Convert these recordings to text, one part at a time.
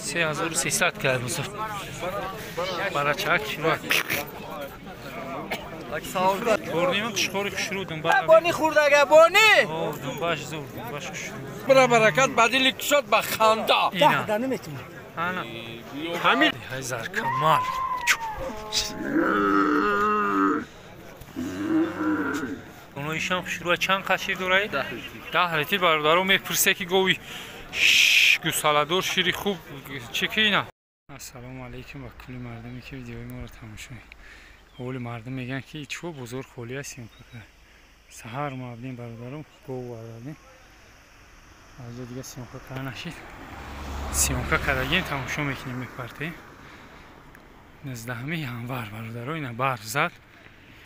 3300 кард бузург. Барачак шура. Чорнима қишқори хушрӯ думба. Бони хурдага бони. О, думбаш зур, думбаш хушрӯ. Бара баракат ба дили кушод ба ханда. Ина. Ана. Ҳамин ҳайзар камал. Оноишам хушрӯ чанд қашир дорад? 10 литр бародаро мепурсе ки гови гусаладор шири хуб чӣ ки ина. Ассалому алайкум ва кулли мардуме ки видеои моро тамошо мекунед. Ҳоли мардум мегӯянд ки чӯ бозор холӣ аст. Саҳар мо абдем бародаром гов вардем. Аз ҷо дига съёмка карда нашид. Съёмка кардагим тамошо мекунем мепартем. 19 январ бародаро ина барф зад,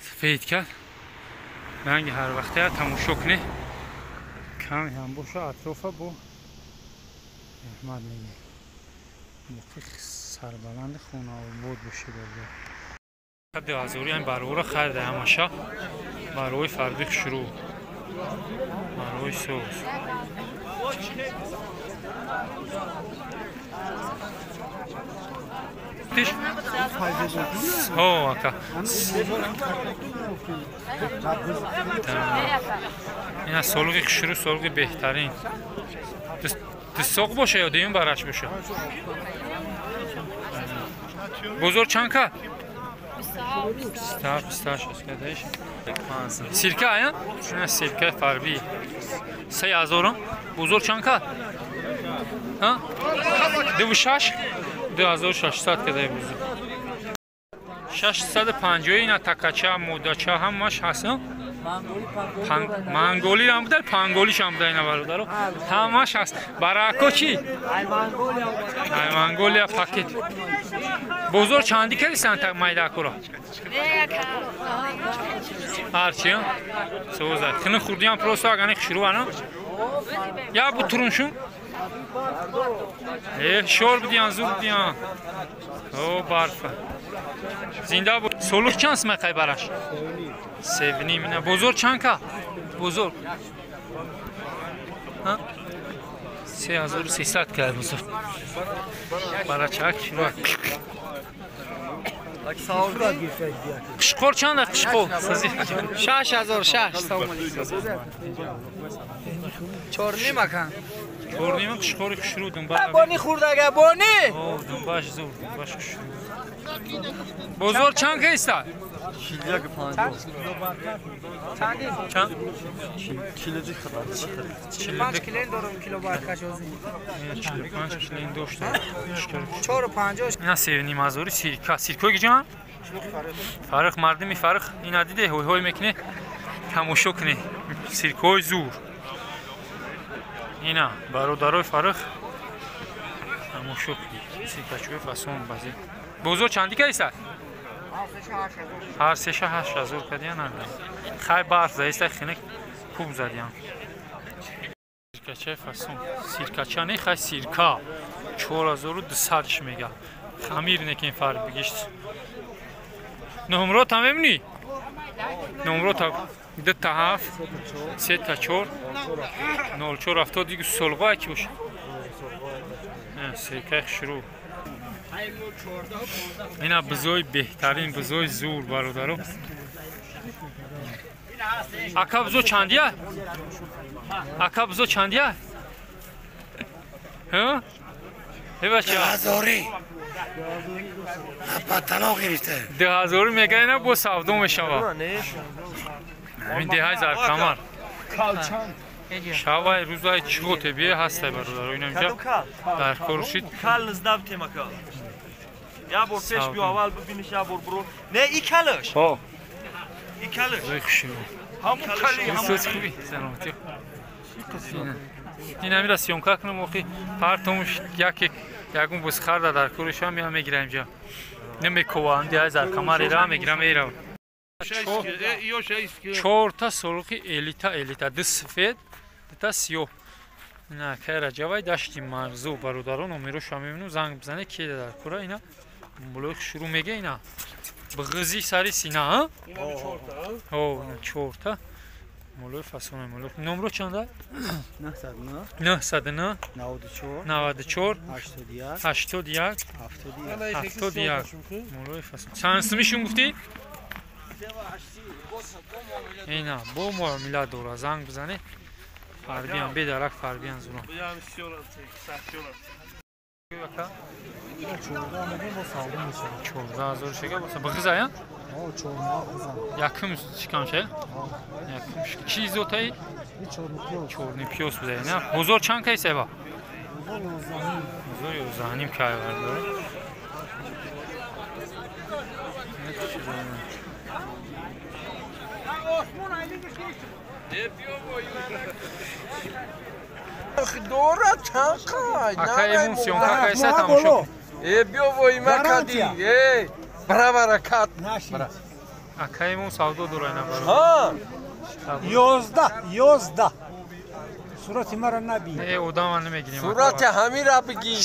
сафед кард. Ранги ҳар вақте тамошо кунед. Каме ҳам боша атрофа бо раҳмат мегӯем. Боқӣ сарбаланди хонаобод бошед бародар. 2000 ҳам барвора харида ҳамаша. Барвои фарби хушрӯ. Барвои соз. Тиш? О, ака. Ина солуғи хушрӯ, солуғи беҳтарин. Дисоқ боша ё дуюм бараш боша? Бозор чанд ка? 28 аст кадаиш. Сирка ая? Ина сирка фарби. 3000. Бозор чанд ка? Ҳа? 26? 2600 кадай бозор. 650 ина такача, модача ҳамаш ҳаст. Манголи ҳам буда, панголиш ҳам буда ина бародаро. Ҳамаш ҳаст. Барако чӣ? Ай Монголия пакет. Бозор чанди кардисан майдакуро? Ҳарчи? Соза. Хини хурдиам просто агани хушрӯ ана. Я бу туруншун? Шор будиан, зур будиан. О, барфа. Зинда буд. Солух чанд сумай қай бараш? 7.5. Ина бозор чанд ка? Бозор. Ҳа? 3300 кард бозор. Барачак шура. Қишқор чанд аст қишқор? 6006. 4.5 ака. 4.5 қишқори хушрӯ думба. Бони хурдага бони. О, думбаш зур, думбаш хушрӯ. Бозор чанд ка иста? 41.50. Чанд? 42 хабар. 45 килен дорам кило баркаш озин. 45 килен дошта. 4.50. Ина 7.5 ҳазори сирка. Сиркои киҷа? Фарқ мардуми фарқ ина диде ҳой-ҳой мекунӣ. Тамошо кунӣ. Сиркои зур. Ина бародарои фарқ тамошо кунӣ. Сиркачои фасон бази. Бозор чанди ка иста? Ҳар сеша 8000 кадия нада. Хай барф заиста хинак хуб задиям. Сиркачаи фасон. Сиркача не хай сирка. 4200 мега. Хамир некин фарқ бигишт. Номро там мемни? Номро та 2 та 7 3 та 4 04 70 диги солға ки бош. Сиркаи хушрӯ. Ина бузои беҳтарин, бузои зур бародаро. Ака бузо чандия? Ака бузо чандия? Ҳа? Эй бача. 2000. Ба талоқ гирифта. 2000 мега ина бо савдо мешава. Ҳамин деҳаи Заркамар. Шавай рӯзай чиғоте бие ҳастай бародаро ина инҷа дар корушид. Кал нздав темака. Я бор пеш биё аввал бибиниш, я бор буро. Не, и калаш. Ҳо. И калаш. Зой хушрӯ. Ҳамун кали, ҳамун хуби. Саломатӣ. Ин ҳамира съёмка кунам охи ҳар томуш яке ягон бузхарда дар корушам я мегирам инҷа. Намекованди ай Заркамар ира мегирам эра. Чорта солуқи элита элита, ду сафед, дута сиёҳ. Ина кай Раҷавай дашти марзу бародаро номерошо мебинам занг бизане ки дар кора ина булои хушрӯ мега ина. Бғизи сари сина, ҳа? Ҳо, ина чорта. Молои фасоне моло. Номро чанда? 909 909 94 94 81 81 71 71. Молои фасон. Чанд сумишон гуфтӣ? Ина бо муомила дора, занг бизане. Фарбиян бедарак фарбиян зурон. 14,000 шега боса. Бғизая? Якум шикамша? Якум чи зотаи? Чорни пиёз буда, не? Бозор чанд кай сева? Бозор 11.5 кай бардора. Дора чанд кай? Акай эмун съёмка кайса тамошо. Э биё воима кади. Э бара баракат. Акай эмун савдо дора ина баро. Ҳа. 11 сурати маро набин. Э одама намегирем. Сурати ҳамира бигӣ.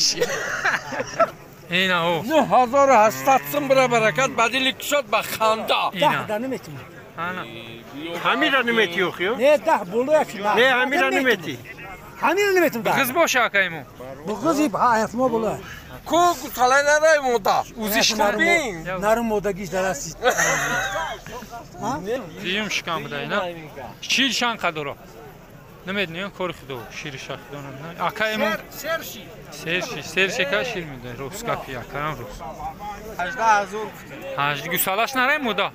Ина о. 9800 сум бара баракат бадили кушод ба ханда. 10 да наметим. Ана. Ҳамира намети охиё? Не 10 боло як. Не ҳамира намети. Ҳамира наметим да. Ғиз боша акай эмун. Буғизи ҳаят мо боло. Ку гусалай нарай мода. Узиш бин. Нарм модагиш дарасид. Диюм шикам буда ина. Чил шанқа дора. Намедонем кори худо, шири шахидо намедонем. Акай эмун серши. Серши, серши ка шир меда, рус капи акарам рус. 18,000. 8 гусалаш нарай мода.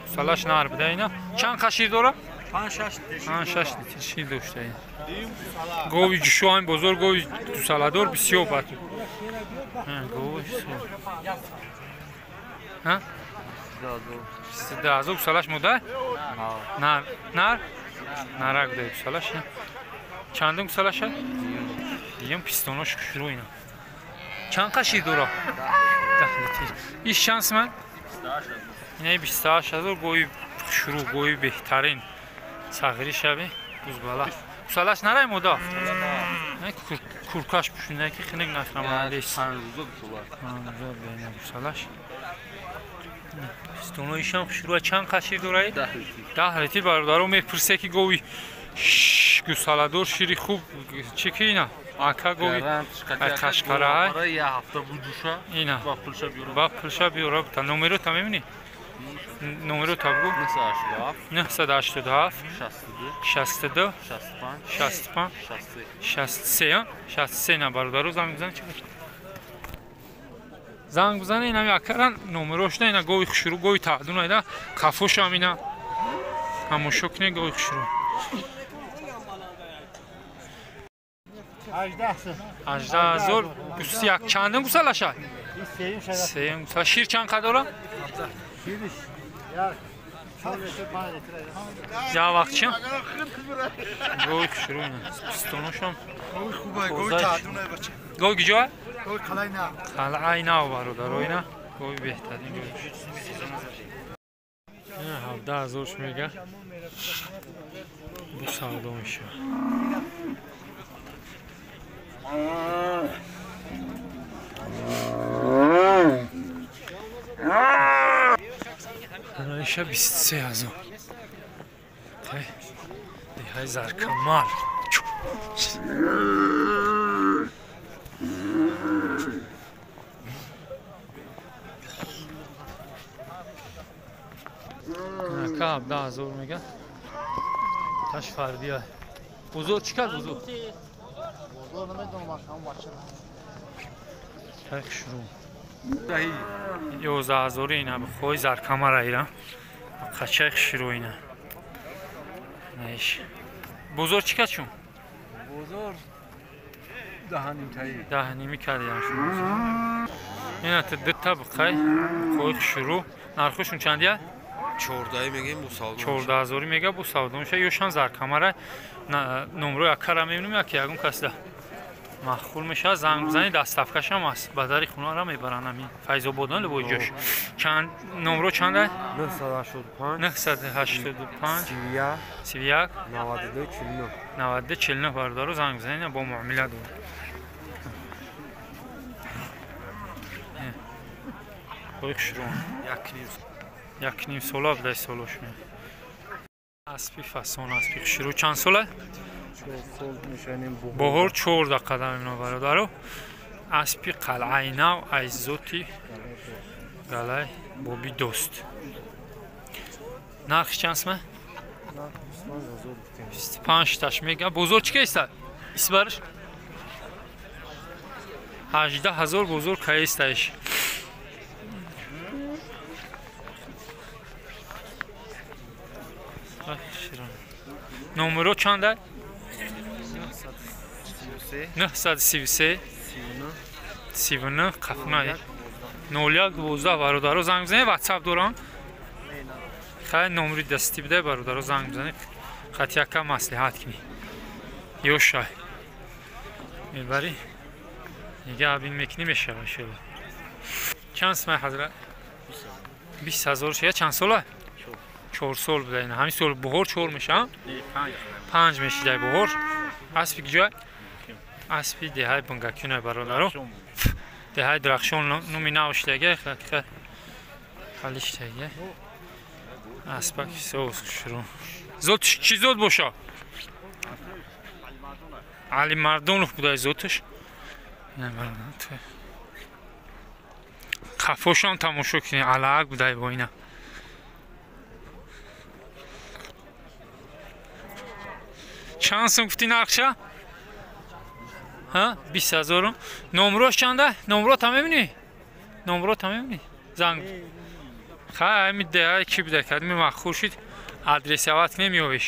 Гусалаш нар буда ина. Чанд қа шир дора? 5-6 5-6 литр шир дошта ина. Гови ҷушоин бозор гови дусаладор бисёр бад. Гови бисёр. Ҳа? 22,000 гусалаш мода? Нар, нар? Нарак буда гусалаш. Чандум гусалаша? Диюм пистонош хушрӯ ина. Чанд қа шир дора? 10 литр. Иш чанд суман? Ина 28,000 гови хушрӯ, гови беҳтарин. Сағири шаби гузбала. Гусалаш нарай мода? Не куркаш пушунда ки хинак нахрамалес. Гусалаш. Пистоноишам хушрӯ. Чанд қа шир дорай? 10 литр. Бародаро мепурсе ки гови гусаладор шири хуб чӣ ки ина? Ака гови қашқара ина. Ба пулша биёра. Та номеро та мебинӣ? Номеро та бигӯ. 987 62 65 63 63 на бародаро занг бизан чӣ занг бизане ина акаран номерошна ина гови хушрӯ гови таъдун айда қафошам ина ҳамошо кне гови хушрӯ. 18,000 21 чандум гусалаша? Сеюм гусала. Шир чанд қа дора? Я вақт чӣ? Гови хушрӯ ина. Пистоношам. Гови киҷоа? Қалъаи нав бародаро ина. Гови беҳтарин гови. 17,000 мега. Бу савдо мешавад. Анаиша 23,000. Деҳаи Заркамал. Ака 17,000 мега. Таш фарбия. Бозор чӣ кард бозор? Бозор намедонам, ҳам бача. Хай шурӯ. 11,000 ина бихоҳи Заркамара ира. Қачай хушрӯ ина. Наиш. Бозор чӣ кард шум? Бозор 10.5 таи. 10.5 кардиям шум. Ина та дта бихай, хоҳи хушрӯ. Нархошун чандия? 14 мегем бу савдо. 14,000 мега бу савдо меша. Ёшан Заркамара номрои акара мебинем яки ягон касда маххул мешавад, занг бизани, доставкашам аст. Ба дари хонара мебаранд ҳамин Файзободан любой ҷош. Чанд номро чанда? 985 985 31 31 92 49 92 49 бародаро занг бизанед бо муомила дорад. Хои хушрӯ. 1.5 сола буда солошон. Аспи фасон, аспи хушрӯ. Чанд сола? Боҳор 14 қадам ино бародаро. Аспи қалъаи нав аз зоти галай боби дӯст. Нархи чанд сма? 25 таш мега. Бозор чӣ кеста? Исбарш? 18 ҳазор бозор каестаиш. Номеро чанда? 933 39 қафна 01 12 бародаро занг бизанед. WhatsApp дорам. Хай номери дастӣ бидай бародаро занг бизанед. Хати яка маслиҳат кунӣ. Ёшай. Мебарӣ? Нигаҳ бин мекунӣ мешава иншоалло. Чанд смай ҳазрат? 20 ҳазор шая. Чанд сола? 4 сол буда ина. Ҳамин сол баҳор 4 мешавам? 5 мешидай баҳор. Аспи куҷо? Аспи деҳаи Бунгакюнай бародаро. Деҳаи Драхшон номи навиштага, халиштага. Аспак соз хушрӯ. Зот чӣ зот боша? Алимардонов будай зоташ. Қафошам тамошо кунед, алаак будай бо ина. Чанд сум гуфтӣ нақша? Ҳа? 20 ҳазорум. Номрош чанда? Номрота мебинӣ? Номрота мебинӣ? Занг. Хай, ҳами деҳаи ки буда кадми маххур шид, адресават кунем ёвиш.